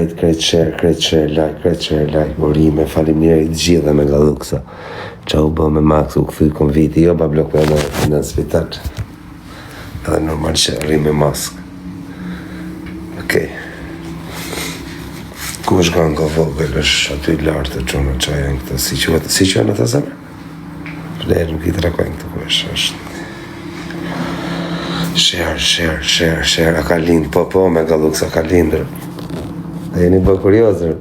Krejt, krejt share, krejt share, like, krejt share, like, urime, faleminderit të gjithëve me galluksa. Ça u bë me Max, u kthy kon viti, jo ba blok me në, në spital. Edhe normal që rri me maskë. Okej. Ku është ganga vogël, është aty lartë të çuna, ça janë këto, si quhet, si quhen ata zemër? Flerë nuk i tregojnë këtu ku është, është. Share, share, share, share, a ka lind, po, po, me galluksa ka lindur. A jeni bë kuriozër?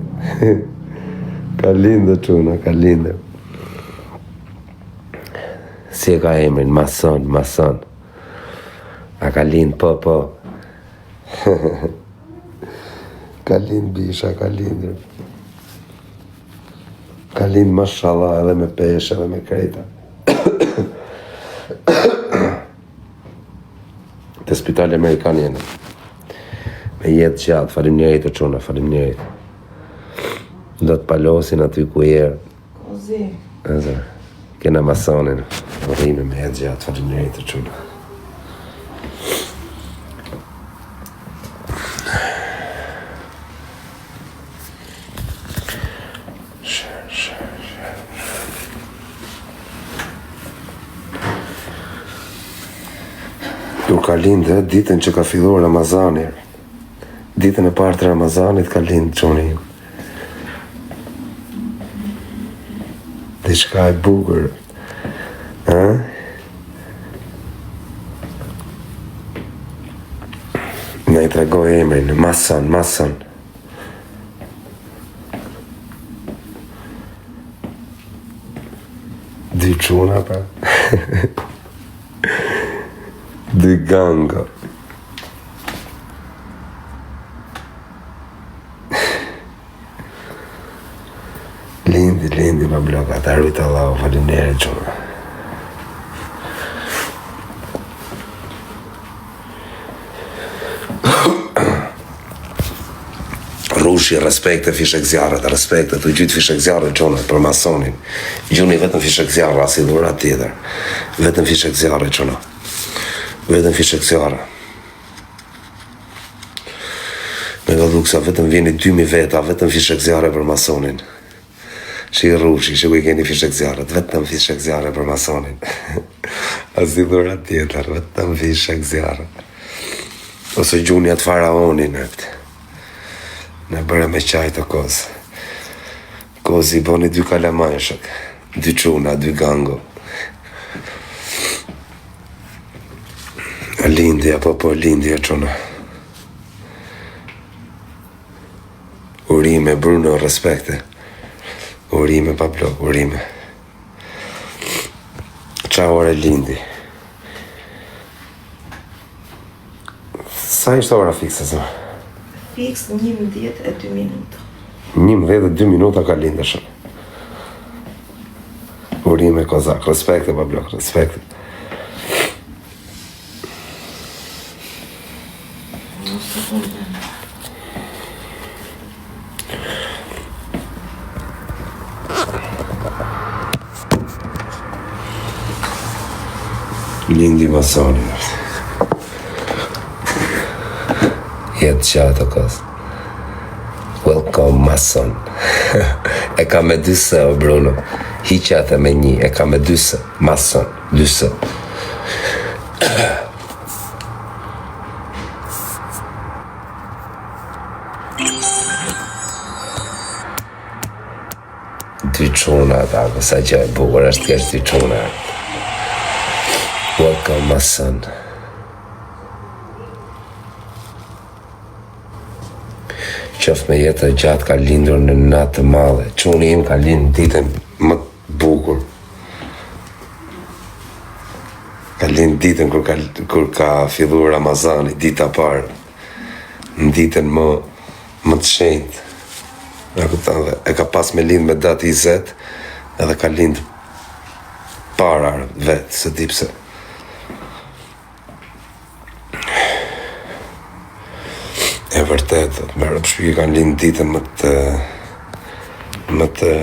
ka lindur çuna, ka lindur. Si e ka emrin, Mason, Mason. A ka lind, po, po. ka lind bisha, ka lindur. Ka lind mashallah edhe me peshë edhe me krejta. Te spitali amerikan jena. Me jetë gjatë, faleminderit të çuna, faleminderit. Do të palosin aty ku je. Kozi. Ezër. Kena masonin. Urime me jetë gjatë, faleminderit të çuna. Kur ka lindë, ditën që ka filluar Ramazani, ditën e parë të Ramazanit ka lindë çuni im. Diçka e bukur. Ë? Na i tregoj emrin, Mason, Mason. Dy çuna pa. Dy gango. Lindi, lindi më bloka, ta rujt Allahu, faleminderit çuna. Rrushi, respekte, fishek zjarret, respekte, të gjytë fishek zjarret, çuna, për masonin. Gjuni vetëm fishek zjarre, asi dhurat tjetër. Vetëm fishek zjarre, çuna. Vetëm fishek zjarre. Me galluksa, vetëm vjeni 2000 veta, vetëm fishek zjarre për masonin. Shi rrushi, shi ku i keni fishek zjarret, vetëm fishek zjarre për masonin. Asi dhurat tjetër, vetëm fishek zjarre. Ose gjuni atë faraonin, e Në bërë me qaj të kozë. Kozi i boni dy kalamaj, shok. Dy çuna, dy gango. Lindi, apo po lindi e çuna. Urime, Bruno, respekte. Urime, pa blok, urime. Qa ore lindi? Sa ishte ora fikse, zë? Fiks 11 e 2 minuta. 11 e 2 minuta ka lindë shok. Urime, Kozak, respekte, pa blok, respekte. Një sekundë. Lindi Masoni. Jetë gjatë o kos. Welcome Mason. e ka me dy s o Bruno. Hiqe atë me një, e ka me dy s. Mason, dy s. Dy çuna ata, po sa gjë e bukur është kesh dy çuna. Welcome my son. Qoftë me jetë të gjatë ka lindur në natë të madhe. Çuni im ka lindur ditën më të bukur. Ka lind ditën kur ka, kur ka filluar Ramazani, dita parë. Në ditën më më të shenjtë. E kupton dhe e ka pas me lind me datë 20 edhe ka lind para vetë, se di pse. E vërtet, të merë përshpikë kanë lind ditën më të më të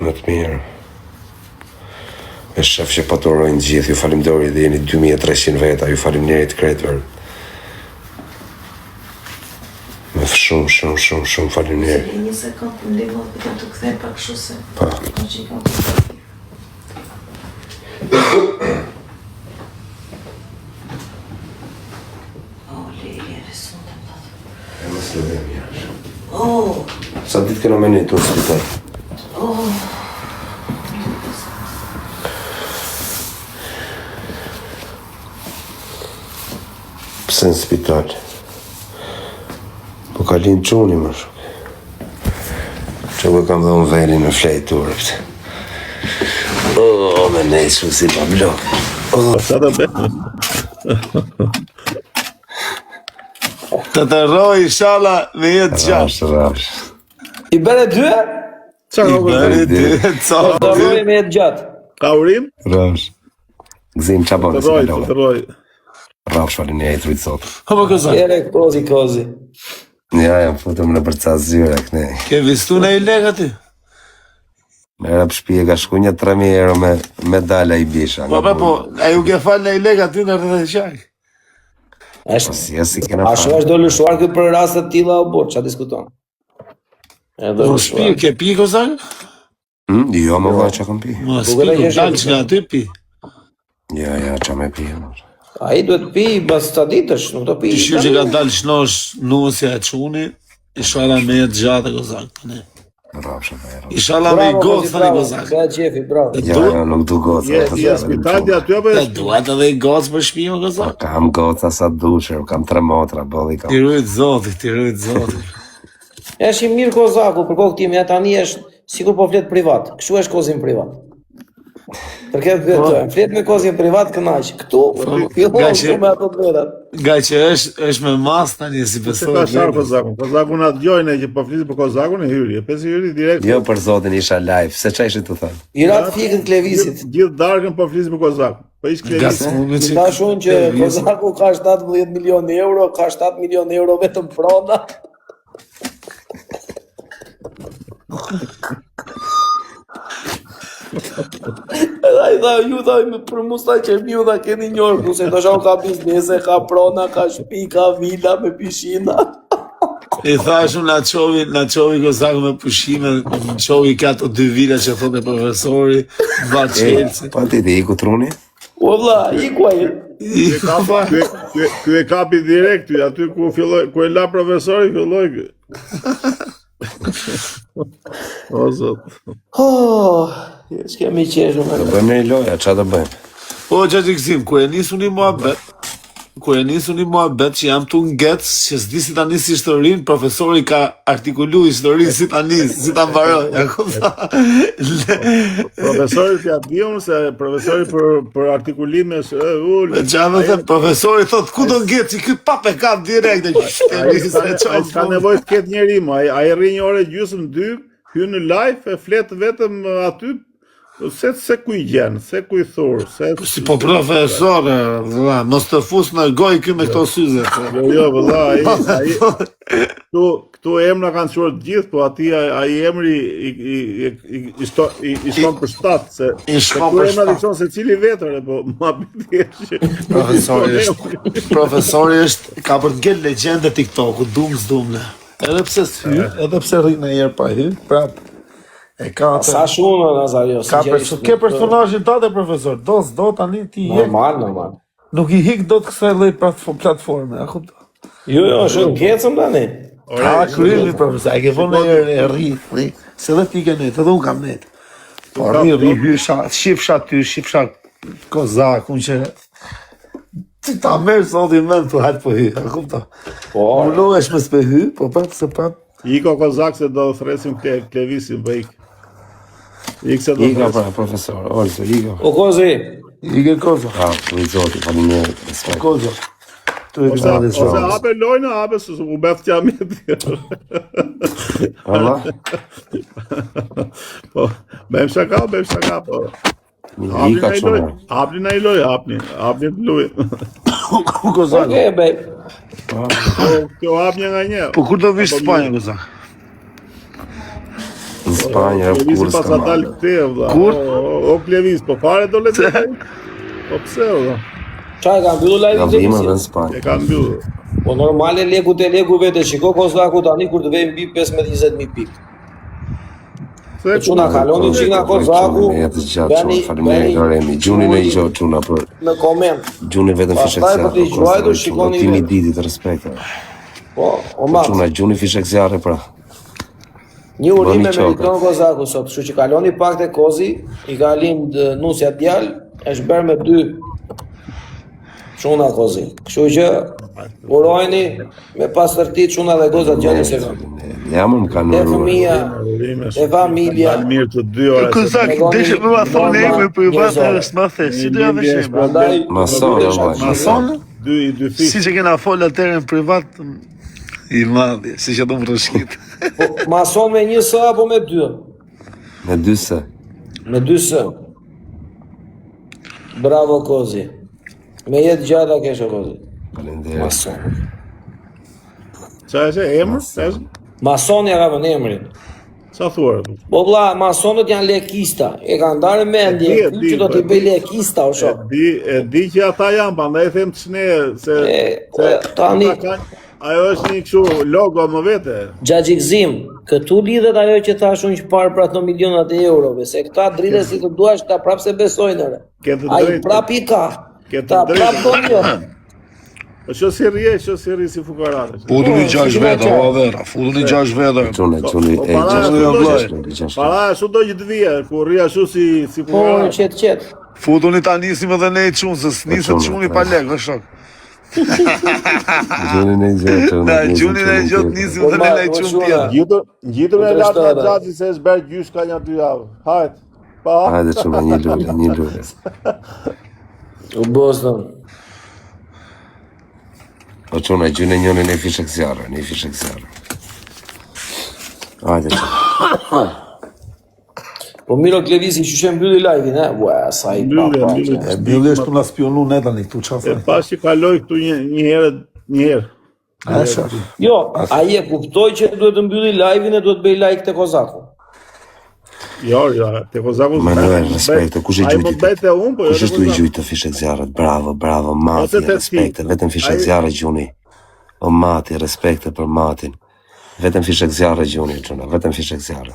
më të mirë. E shef që po të urojnë të gjithë, ju faleminderit dhe jeni 2300 veta, ju faleminderit krejtëve. Shumë, shumë, shumë, shumë faleminderit. Një sekond, më ndihmo vetëm të kthej pak kështu se. Po. Po që i kam. O, Leli, e sundem thotë. E mos të vem jashtë. Oh, Sa ditë kena me nejtë në spital? oh. Pse në spital? Po ka lind çuni më shumë. Që ku e kam dhe unë velin me flejtur. Oh, me nejtë shu si pa blok. Oh, Sa të bëj? Të të rroj, inshallah, me jetë gjatë. rafsh, rafsh. I bëre dy? Qa I ka bëri dy. dy, ca Të rroj me jetë gjatë. Ka urim? Rafsh. Gëzim qa Të bën, si rroj, të kalove. të rroj. Rafsh, faleminderit rujt sot. Po po kozak. Ere kozi kozi. Ja, jam futëm në për ca zyre këne. Ke vistu në i lek aty? Me rëp shtëpi e ka shku një 3000 euro me medalja i bisha. Po po po, a ju ke falë në i lek aty në rreth e qark? Po Është si e si kena ashtu falë. është do lëshuar ky për raste të tilla o burr, ç'a diskuton? E do Po shtëpi lëshuar. ke pi kozak? Hmm? Jo, më vlla çka kam pi. Mos Bukur pi, e po qesh dalç nga aty pi. Ja, ja, qa me pi. mo. Ai duhet pi mbas ca ditësh, nuk do pi. Ti shirë që ka dalë shnosh nusja e çuni, inshallah me jetë gjatë e kozak tani. Rrafsh, e rrafsh. Inshallah me i Bravo, gocë Kozi, tani bravo. kozak. Bëja qefi, bravo. Të Ja, duhet, ja, nuk du goca. Je, të je vetëm spital çuna. ti aty apo të je duhet edhe i gocë për shtëpi më Po kozak. kam goca sa dush, kam tre motra, bolli kam. Ti rujt zoti, ti rujt zoti. Është i mirë Kozaku, për kokë tim, ja tani është sikur po flet privat. Kështu është Kozi në privat. Për këtë Po, pyet, flet me Kozin privat kënaq. Këtu po, fillon nga këtu që me ato të vetat. nga që është është me masë tani si Po se besoj ka sharë vetes. Kozakun. Kozakun na dëgjoi ne që po flisim për Kozakun e hyri. E pesi hyri direkt. Jo, për zotin isha live, se qa ishit të thënë? I ra të fikën Klevisit. Gjithë darkën po flisim për Kozakun. Po ish Nga Klevis. s'mund I që thash unë që Klevisi. Kozaku ka 17 milion euro, ka 7 milion euro vetëm prona. Edhe ai tha, ju tha, "më- për mua tha që miu tha keni njohur, këtu se thosha unë ka biznese, ka prona, ka shtëpi, ka vila me pishina. I thash unë na çovi, na çovi Kozaku me pushime, më çovi ka ato dy vila që thotë profesori, va E, Chelsea. pa ti ti iku truni? O vlla, iku ai. Ky e kapi, ky e- ky e- ky e kapi direkt ky, aty ku filloi, ku e la profesori filloi ky. O zot. Oh, s'kemi qeshur me. Do bëjmë një loja, qa do bëjmë? Po gjatë gëzim, kur e nisu një muhabet, kur e nisu një muhabet që jam tu ngec, që s'di si ta nis historinë, profesori ka artikulu historinë si ta nis, si ta mbaroj. Ja kupton? Profesori s'ja di unë se profesori për për artikulime është e, ul. Qa më thënë, profesori thot, ku do ngeci, ky pap e kap direkt, e që e Ai nis s'ka e ai qa s'ka nevojë të ketë njeri më, ai ai rri një orë e gjysmë, dy, hyn në live e flet vetëm aty se se ku i gjen, se ku i thur, se Po si po profesor, e, vëlla, mos të fus në gojë ky me këto syze. se. Jo, jo, vëlla, ai ai këtu këtu emra kanë çuar të gjithë, po ati ai, ai emri i i i i, i, shto, i, i shkon për shtat se I se shkon këtu për emrat i shtat. çon secili vetër, e, po ma biti është që Profesori është profesori është ka për të ngel legjendë e TikTokut, dum s'dum ne. Edhe pse s'hy, edhe pse rri në herë pa hy, prap e ka atë. Sa shumë Nazario, Ka perso sinqerisht. ke personazhin tate profesor, do s'do tani ti je. Normal, normal. Nuk i hik dot kësaj lloj platfo- platforme, a kupton? Jo, jo, është ngecëm tani. Ore, Ka kryemi profesor, e ke vënë në herë e rri, rri, se edhe ti ke net, edhe unë kam net. Po rri, rri, hysha, shifsha ty, shifsha kozakun që ti ta merr zoti mend tu hajt po hy, a kupton? Po, Mundohesh mos pe hy, po prap se prap Iko Kozak se do thresim kle, klevisin, po ik. Ik se do Ika thresim. pra, profesor, Olso, ika. o Kozi, i ke kozo. Ah, për zoti, faleminderit, respekt. Kozo. Tu e Ose, ke ose hape lojnë, hape se u beth qameti. Valla? po, bëjmë shaka, bëjmë shaka, po. Hapni Ika na i çuna. loj, hapni na i loj, hapni, hapni të luj. Ku kozak? Okej, bej. Po, kjo hap një nga një. Po kur do vish Apo në Spanjë kozak? Në Spanjë, rëp Klevis kur pas s'ka a dal marrë. këte, vëlla. Kur? O, o, o Klevis, po fare do le të Po pse, vëlla? Qa e ka mbyllur Nga live-in Lima Klevisi? dhe në Spanjë. E ka mbyllur. Po normale leku te leku vete, shiko Kozaku tani kur të vej mbi 15-20.000 pikë. Se Po çuna kaloni çik nga Kozaku, Me jetë gjatë çuna, bëni faleminderit bëni Loremi. Gjuni në i gjë çuna për në koment. Gjuni vetëm fishek Pastaj për zjarre, t'i po gjuajtur Kozaku, çuna, shikoni timi vetë. ditit, respekte. Po, o Po mat. çuna, gjuni fishek zjarre pra. Një urim Bëni e qokët. meriton Kozaku sot, kështu që kaloni pak te Kozi, i ka lind eh, nusja djalë, është bërë me dy çuna Kozi. Kështu që urojeni me pastërti çuna dhe goca gjallë se kanë. Faleminderit. Ja më më kanë Te uruar. fëmija, Urime. te familja, Dalë mirë të dy ora. se- Kozak, Tregoni deshe më ma thonë norma emrin privat njerëzore. edhe s'ma the. Si do ja vesh emrin? Prandaj Mason, nuk vllai, Mason? Dy i dy Si fish. që kena fol atëherë në privat i madh, si që do më rrëshkit. Po, mason me një S apo me dy? Me dy se. Me dy S. Bravo Kozi. Me jetë gjata kesh o Kozi. Faleminderit. Mason. Qa është emër? Qa është? Mason ja ka vënë emrin. Qa thua? Po vlla, masonët janë lekista. E kanë ndarë mendje, E di, e ky di, që do po t'i e bëj di. lekista o E shok. di, e di që ata janë, prandaj them ç'ne se E, se tani- ata kanë ajo është një kështu logo më vete. Xhaxhi Gzim, këtu lidhet ajo që thash unë që parë për ato milionat e eurove, se këta drite si të duash, këta prapë se besojnë ore. Ke të Ai drejtë. prap i ka. Ke të Ta prap drejtë. do një. Po ço si rri, ço si rri si fukarate. Futuni Po, 6 si veta, gjë. o vera, futuni 6 veta. Çuna, çuni, Po, e para, gjashtë, ashtu do gjashtë, që- gjashtë. Para ashtu do që të vije, ku rri ashtu si si Po, fukarate. qet qet. Futuni ta nisim edhe ne i çun, se s'niset çuna, çuni po. pa lek, o shok. Gjuni në gjë, çuna. Na nisim gjuni në çunin gjë tjetër. nisim Po, edhe ne ma- na i po, çun çuna. tjetër. Ngjitur, ngjitur Po, e lartë nga treshtore. xhaxhi se është bërë gjysh ka një dy javë. Hajt. Pa. Hajde çuna, një lule, një lule. U boston. Po çuna, gjuni njërin e fishek zjarre, një fishek zjarre. Hajde çuna. Po Miro Klevisi qysh e mbylli live-in, e? Ua, sa i pa Mbylli, pa. mbylli. E mbylli është tu na spionu ne tani këtu çfarë E thaj. pas që kaloi këtu një një herë, një herë. A shok. Jo, ai e kuptoi që duhet të mbylli live-in e duhet të bëj like te Kozaku. Jo, jo, te Kozaku. Manuel, respekte, kush e Ai gjujti? mund bëj te unë, po jo Kush te është tu i Kozaku. gjujtë të fishek zjarret? Bravo, bravo, Mati, Ose te ti. respekte, vetëm fishek Ai- zjarre gjuni. O Mati, respekte për Matin. Vetëm fishek zjarre gjuni, çuna, vetëm fishek zjarre.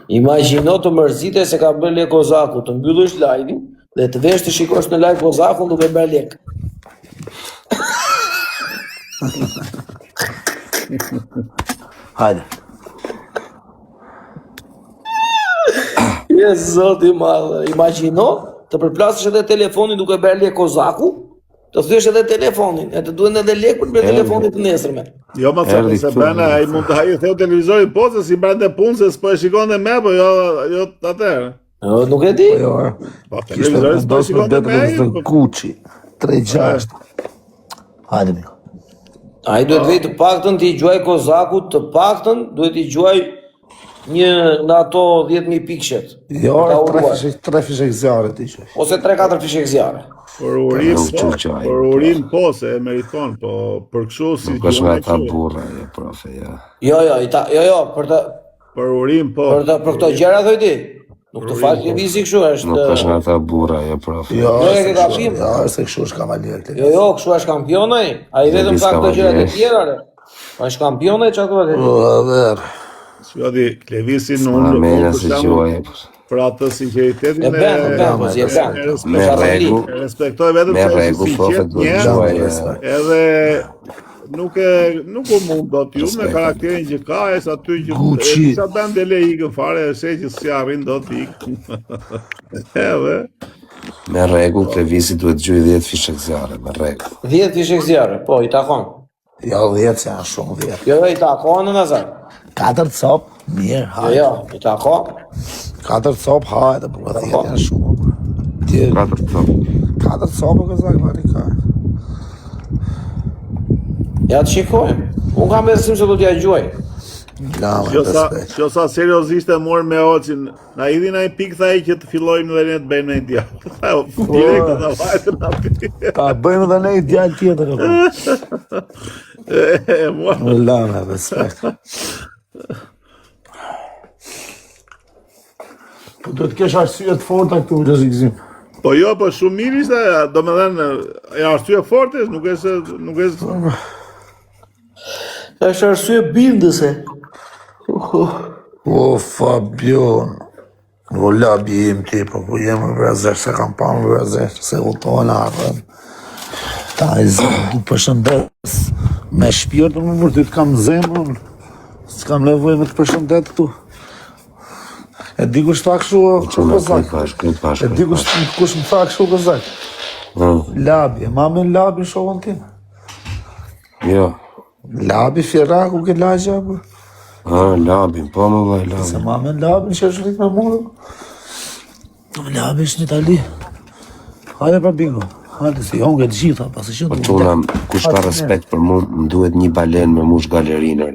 Imagjino të mërzite se ka bërë lek Kozaku, të mbyllësh live-in dhe të vesh të shikosh në live Kozakun duke bërë lek. Hajde. Je zoti i madh, imagjino të përplasësh edhe telefonin duke bërë lek Kozaku, të thyesh edhe telefonin, e të duhen edhe lek për të bërë telefonin të nesërmen. Jo, ma se Erdhi se këtu, bëna, ai mund të ai theu televizorin po se si bënte punë se s'po e shikonte më, po jo jo atëherë. Jo, nuk e di. Jo, e. Po Kishte televizorin s'po e vendos me shikonte det më. ai, televizor po- Gucci 36. Hajde miko. Ai duhet vej të paktën t'i gjuaj Kozakut, të paktën duhet t'i gjuaj një nga ato 10000 pikshet. Jo, Për ta tre uruar. fishek, tre fishek zjarre ti që. Ose 3-4 fishek zjarre. Për urim Nuk po, çu qaj. për urim po se e meriton, po për kështu si Nuk është nga gjuhën ata kështu. burra, jo profe, ja. Jo, jo, i ta, jo, jo, për të Për urim po. për të për këto gjëra thoj ti. Nuk të fal Klevisi kështu, është Nuk është nga ata burra, jo profe. Jo, Jo, e se ke kështu, gabim. jo, se kështu është kavalier. Jo, jo, kështu është kampion ai. Ai vetëm Klevis ka këto gjëra të kavalier. tjera, re. Po është kampion ai çfarë thua ti? Po, ver. Shiko ti, Klevisin Ma unë unë mena për se shembull gjuaj. po. për atë sinqeritetin E ben, e ben, po si e ben. e Me respektoj, rregull, e respektoj vetëm me se është i rregull, profe, sinqert duhet një herë, gjuaj. Respekt. edhe nuk e nuk u mund dot ju me Respekt. karakterin që ka, është aty që Gucci. e sa bën dele ikën fare, e sheh që si arrin dot të ikën. Edhe Me rregull, Klevisi duhet gjuaj 10 fishek zjarre, me rregull. 10 fishek zjarre, po i takon. Jo, 10 se janë shumë 10. Jo, jo, i takon në nazar. Katër cop, mirë, Jo, hajde. jo, i takon. Katër cop, hajde, po 10 janë shumë. Ti Katër cop. katër cop o kozak vani ka. Ja të shikojmë. Unë kam besim se do t'ja gjuaj. Lama, Jo sa, respekt. jo sa seriozisht e morë me Ocin. Na idhi na i pikë tha ai që të fillojmë dhe ne të bëjmë një djalë. Tha, direkt ata vajtën aty. Ta bëjmë edhe ne një djalë tjetër apo. E, e morë. Lama, respekt. Po duhet të kesh arsye të forta këtu, Gëzim. Po jo, po shumë mirë ishte, domethënë, e arsye forte, nuk është se nuk është Është arsye bindëse. O Fabion, o labi im ti, po ku jem më vrazer, se kam pa më vrazer, se u tonë arën. Ta e zë, du përshëndes, me shpirt më mërë, ty të kam zemrën, s'kam nevojë me të përshëndet këtu. E di kush tha kështu, o Çuna Kozak? krejt bashkë, krejt bashkë. E di kush, kush më tha kështu, Kozak? Labi, e ma me Labi shokun tim. Jo. Labi, Firaku, ke lagja, apo? Ah, Labin, po më vllai Labin. Se ma me Labin që është rrit me mua. Labi është në Itali. Hajde pa bingo. Hajde se jonë të gjitha, pasi që Po çuna, kush ka respekt për mua, më duhet një balen me mush galerinë.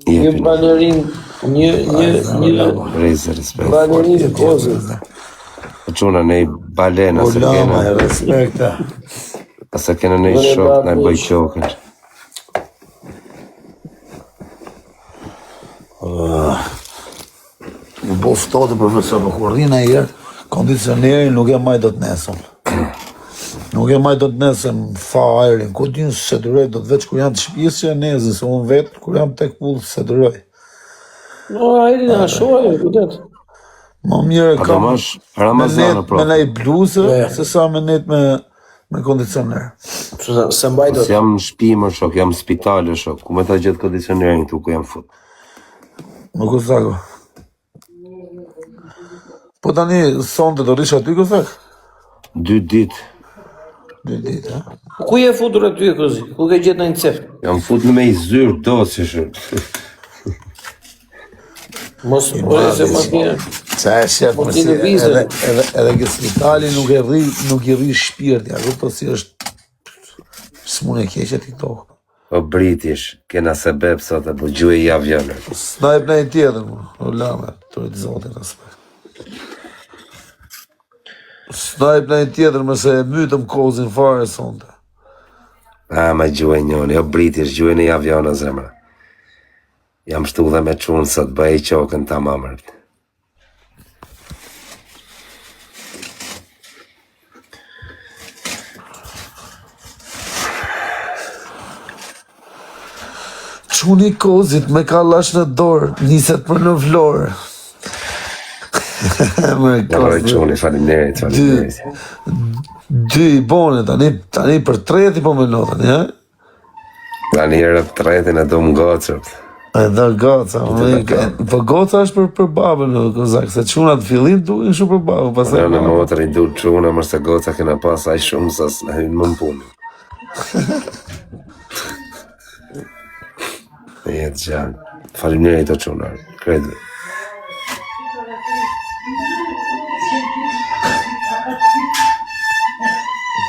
Një Jepin. balerin, një një një Reze respekt. balerin kozi. Po çuna ne i balena O se lama, kena, e respekte. se kena ne i Bëre shok, na i bëj babush. qokën. U bo ftohtë profesor, po kur rrin ai herë, kondicionerin nuk e maj dot nesër. Nuk e maj dot nesër, më tha ajrin, ku din se duroj dot veç kur jam të shtëpisë që e nezën, se unë vetë kur jam tek pull se duroj. No, ajrin e ashoj, vërtet. Më mirë e A do kam mash me Ramazan net pro. me naj bluzë Ja. se sa me net me me kondicioner. Se se mbaj Po dot. jam në shtëpi më shok, jam në spital o shok. Ku me ta gjetë kondicionerin këtu ku jam fut. Më kozako. Po tani sonte do rrish aty kozak? Dy ditë. Dy ditë, ha? Ku je futur aty kozi? Ku ke gjetë ndonjë cef? Jam fut në me i zyrë dosje shë. Mos ore se mos një. Qa e shef, Mos më ti si, lëvizë. edhe, edhe, edhe ke spitali nuk e rri, nuk i rri shpirti, a kupton si është smunë e keqe TikTok. O British, kena sebeb sot e po gjuaj i avionër. S'na jep ndonjë tjetër, mo. o lame, të rritë zotin respekt. S'na jep ndonjë tjetër, më se e mytëm kozin fare sonte. A, ma gjuaj njoni, o British, gjuaj në avion o zemra. Jam shtu dhe me çunë sot, bëj qokën ta mamër. Çuni kozit me kallash në dorë, niset për në Vlorë. Më Ja rroj kozi. çuni, faleminderit, Dy, faleminderit. dy i bone, tani, tani për treti po më tani, ha? Tani herë të tretin e do më gocër. E do goca, më, po goca është për, për babën, o, kozak, se çunat në fillim duken shumë për babën, pastaj Në në baba. motër i du çuna, mërse se goca kena pas ai shumë sa s'na hynë më në punë. Në jetë gjanë. Faleminderit o çuna, krejtëve.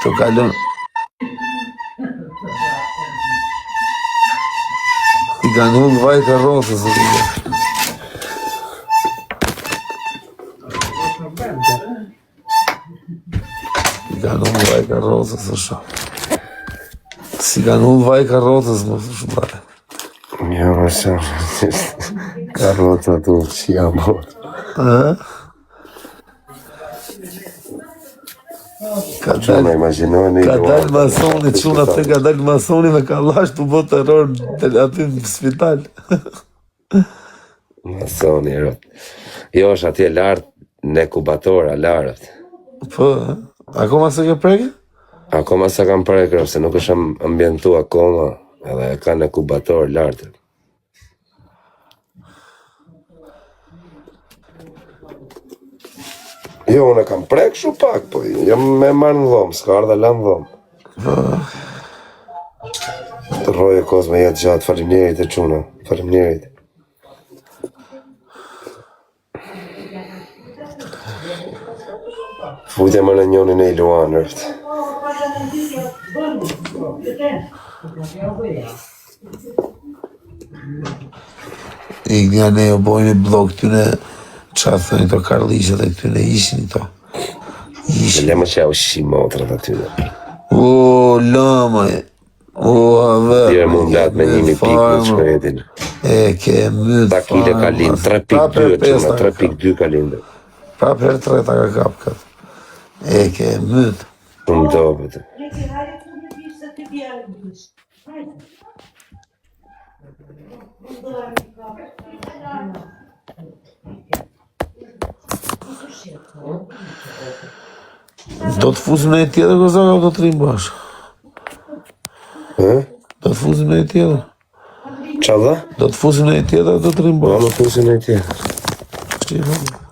Të kalon. I kanë ullë vaj karrocës, o të I kanë ullë vaj karrocës, o sho. Si kanë ullë vaj karrocës, më shumë bare. Jo, më shumë. Karroca tu, që jam mot. Ë? Ka Çuna, dalë imagjinoni Ka dalë masoni, çuna the ka dalë masoni me kallash të bë terror të- aty në spital. Masoni, rot. Jo, është atje lart në ekubator, lartë. Po, ë? akoma se ke prekë? Akoma sa kam prekur, se nuk është am- ambientu akoma, edhe e ka në ekubator lart. Jo, unë e kam prek shumë pak, po jam me marrë në dhomë, s'ka ardha la në dhomë. Të rroje kozme jetë gjatë, faleminderit e çuna, faleminderit. Futja më në njonin e Iluan, rëft. I nga ne u bojnë blok këtyne, qa thënë këto karliqet e këtyne ishin këto. Dhe Ishin. le më që jau shi motrat aty. O, lama, o, have. Dire mund lat me një pikë në Fare, shkretin. E ke myt Ta kile ka lind, 3.2 e çuna, 3.2 ka lind. Prap herë treta ka kap këtë. E ke myt. Shumë dobët. Do të fusim në një tjetër Kozak apo do të rrim bashkë? Ë? Do të fusim në një tjetër. Ça dha? Do të fusim në një tjetër apo do të rrim Po, bashkë? më fusim në një tjetër. Shqipe.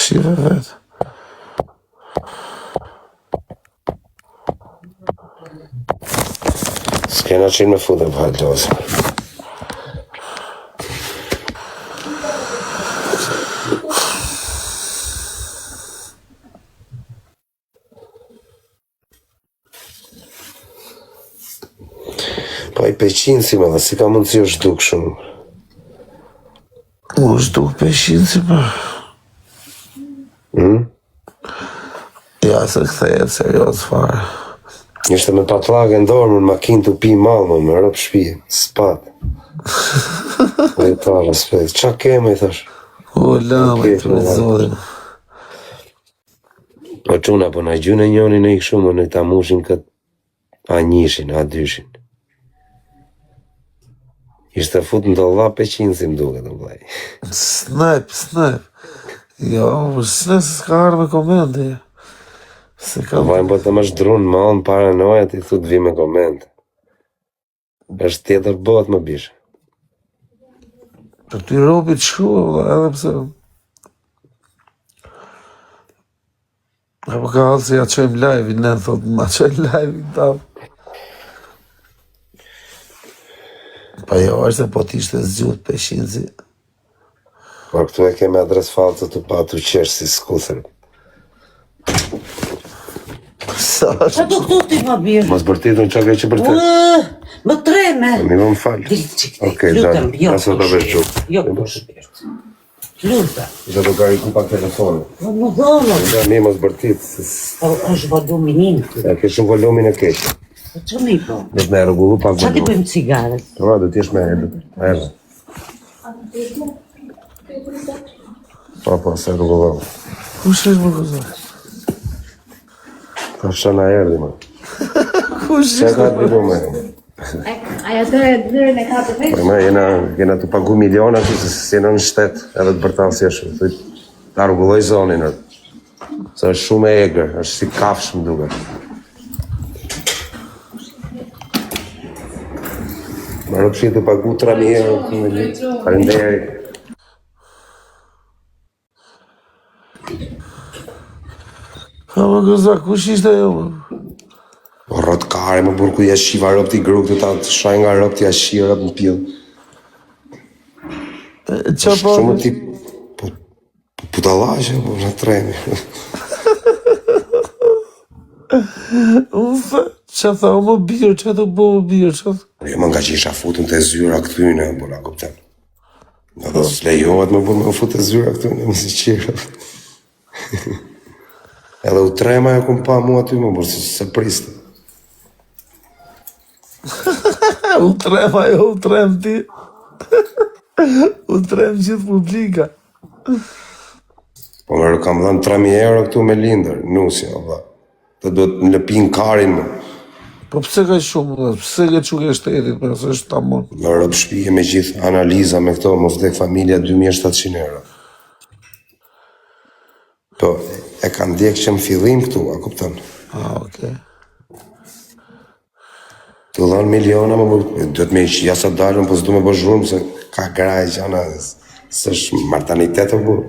Shife vetë. S'kena qenë me futë e hajtë lozim. Po i peqin si më dhe, si ka mundësi është duk shumë. U është duk peshin si po. Hmm? Ja, se kthehet serioz fare. Ishte me patllake në dorë, më në makinë të pi mallë, më me rëp shpije, s'pat. Po i ta, respekt. Qa ke më i thash? U lama, Okej, të me po, zotin. Po çuna, po na gjynë njëri në i kështu, më në ta mushin kët a njishin, a dyshin. Ishte fut në dolla peqin si më duket, o vllai. Snipe, snipe. Jo, po snipe se s'ka ardhur me komente. Se ka Po vajmë po të më drun mallën paranoja ti thu të vi me komente. Është tjetër botë më bish. Për ty robi të shkruaj, vëlla, edhe pse Apo ka hallë se ja qojmë live-in, ne thot, ma qojmë live-in ta. Pa jo, është se po t'ishte zgjut peshinzi. Por këtu e kemi adresë false të pa të qesh si skutër. Sa është? Qa do këtu ti ma birë? Mos bërtitun çka ke që bërtet. Ë, Më treme. Mi më fal. Dil çik ti. Okej, Lutem, dal. jo. Nëse do këtu vesh shpirt. gjuhë. Jo, këtu shpirt. Lutem. Isha do kariku pak telefonin. Po më dhonë. Ja, mi mos bërtit, se s- Po është volumi im këtu. e ke shumë volumin e keq. Po ç'më i po? Do të më rregullu pak Qa ti volumin. bëjmë cigaret? Po, do të jesh me erdhe. Po, po, se rregullova. Kush është më këzo? Po, ç'a na erdhi më. Kush Ç'a është? ka të bëjmë? Ai atë zyrën e ka të vesh. Po, më jena jena të pagu miliona kështu se si jena në shtet, edhe të bërtasi është. Thuj, ta rregulloj zonin. ër. Se është shumë e egër, është si kafshë më duket. Më rëpshi të pagu 3000 euro. këtu me një. Faleminderit. Ha më këzo, kush ishte ajo? më? Po rrot kare, më burr ku ja shiva rob ti gru këtu ta të shaj nga rob ti ja shi rob në pill. E, Qa po? Shumë ti po po budallaqe, po na tremi. Unë tha, qa tha, o më birë, qa të bo më birë, qa tha? Jo më nga që isha futun te zyra këtyne, po na kupton. Nga do s'lejohet më burr me u fut te zyra këtyne, më si qira. Edhe u trema ajo kur më pa mua aty më burr, se, se priste. U trem ajo, u trem ti. U trem gjithë publika. Po më kam dhënë 3000 euro këtu me Lindër, nusja, o vlla. Të duhet më lëpin karin më. Po pse ka shumë, vëlla? pse ke çu ke shtetit, po se është tamam. Më rëp shtëpie me gjithë analiza me këto, mos vdek familja 2700 euro. Po, e kam ndjek që në fillim këtu, a kupton? Ah, okay. Të dhanë miliona, më bërë, duhet me ja sa dalën, po s'du me bë zhurmë, se ka gra e gjana, s'është martanitet o burr.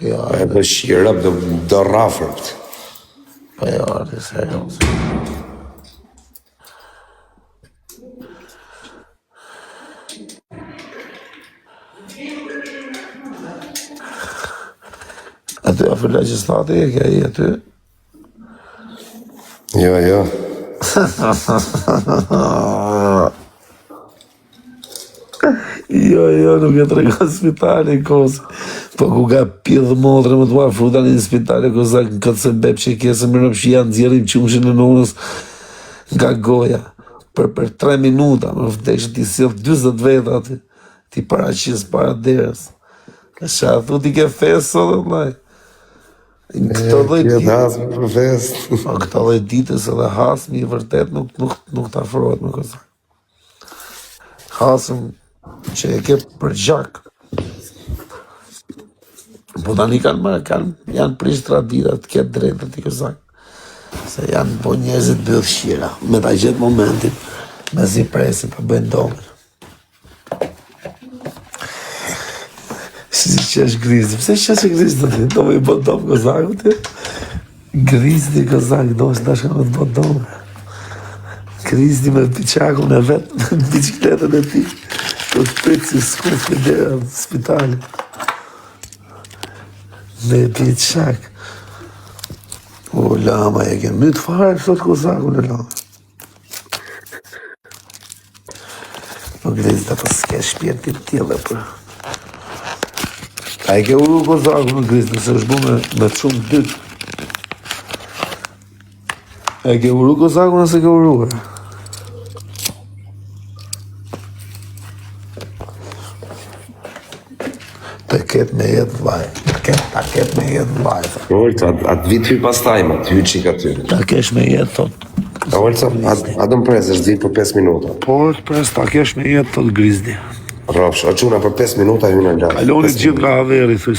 Jo, Po e bësh i rëp, do, do rrafër. po jo, arti serioz. Aty afër lagjes e ke ai aty? Jo, jo. Jo, jo, nuk e tregon spitali, Kozi. Po ku ka pidh motrë më të afru tani në spital e Kozak në këtë sebep që ke se mirë që ja nxjerrim qumshin e nonës nga goja për për 3 minuta, më vdeksh ti sjell 40 veta aty, ti paraqis para derës. Sa thu ti ke festë sot vëllai? Në këtë lloj Kjo dite, dasmë për festë. po këtë lloj ditës edhe hasmi i vërtet nuk nuk nuk të afrohet me Kozak. Hasëm që e ke për gjak. Po tani kanë marrë, kanë janë prish traditat, të ketë drejtë ti Kozak. Se janë po njerëzit bythqira, me ta gjetë momentin, me zi presin ta bëjnë domin. Si si qesh Grizi, pse qesh Grizi të ti, do me i bë dom Kozaku ti? Grizi Kozak, do se dashka me të bë dom. Grizi me biçakun e vet, me bicikletën e tij, do të prit si skuf në dera të spitalit. Me biçak. O, lama, e ke mytë fare sot Kozakun e lama. Po Grizi, po s'ke shpirt të tillë për. A e ke uru Kozakun në Grizi, nëse është bu me, me shumë dytë. E ke uru Kozakun nëse ke uruar? Të ketë me jetë vllai. Të ketë, ta ketë me jetë vllai. Olta, atë vit hy pastaj, ma të hy çik aty. Ta kesh me jetë, thot. A Olta, a, a do më presësh të vi për 5 minuta? Po, të pres, ta kesh me jetë, thot Grizdi. Rrofsh, o çuna për 5 minuta hyn në live. Kaloni gjithë nga haveri, thuj.